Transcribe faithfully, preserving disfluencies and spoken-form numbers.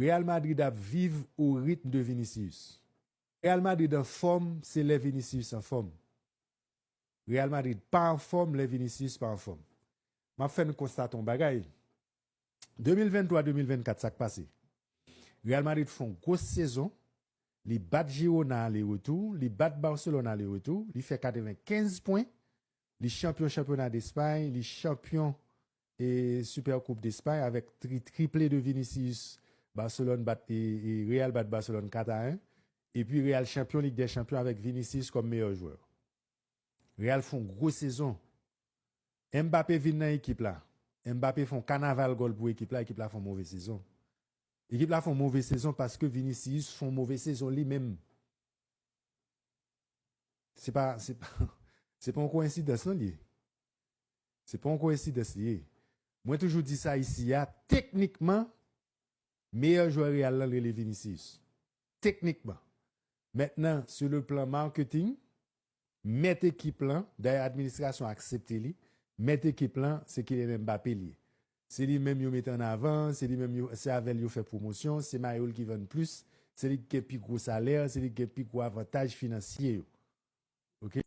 Real Madrid ap viv o ritm de Vinicius. Real Madrid anfòm, se lè Vinicius anfòm. Real Madrid pa anfòm, lè Vinicius pa anfòm. M ap fè n konstate yon bagay. De mil venntwa, de mil vennkat, sa k pase? Real Madrid fè yon gwo sezon. Li bat Girona ale retou, li bat Barcelone ale retou, li fè katrevenkenz pwen, li chanpyon chanpyona Despay, li chanpyon e Super Coupe d'Espagne avèk tri, triplé de Vinicius, Barcelone bat e, e Real bat Barcelone kat a en, epi Real chanpyon Lig dè Chanpyon avèk Vinicius kòm meyè jwè. Real fè yon gwo sezon. Mbappé vin nan ekip la. Mbappé fè yon kanaval gòl pou ekip la, ekip la fè yon move sezon. Ekip la fè yon move sezon paske Vinicius fè yon move sezon li menm. Se pa, se pa, se pa yon koyensidans non li ye. Se pa yon koyensidans li ye. Mwen toujou di sa isi a, teknikman, meyè jwè Real lan rele Vinicius. Teknikman. Mentnan, sur le plan marketing, mèt ekip lan, dayè administrasyon aksepte li, mèt ekip lan, se Kylian Mbappé li ye. Se li menm yo mete an avan, se li menm yo, se avè l yo fè pwomosyon, se mayo l ki vann plis, se li ki gen pi gwo salè, se li ki gen pi gwo avantaj finansye yo. Ok?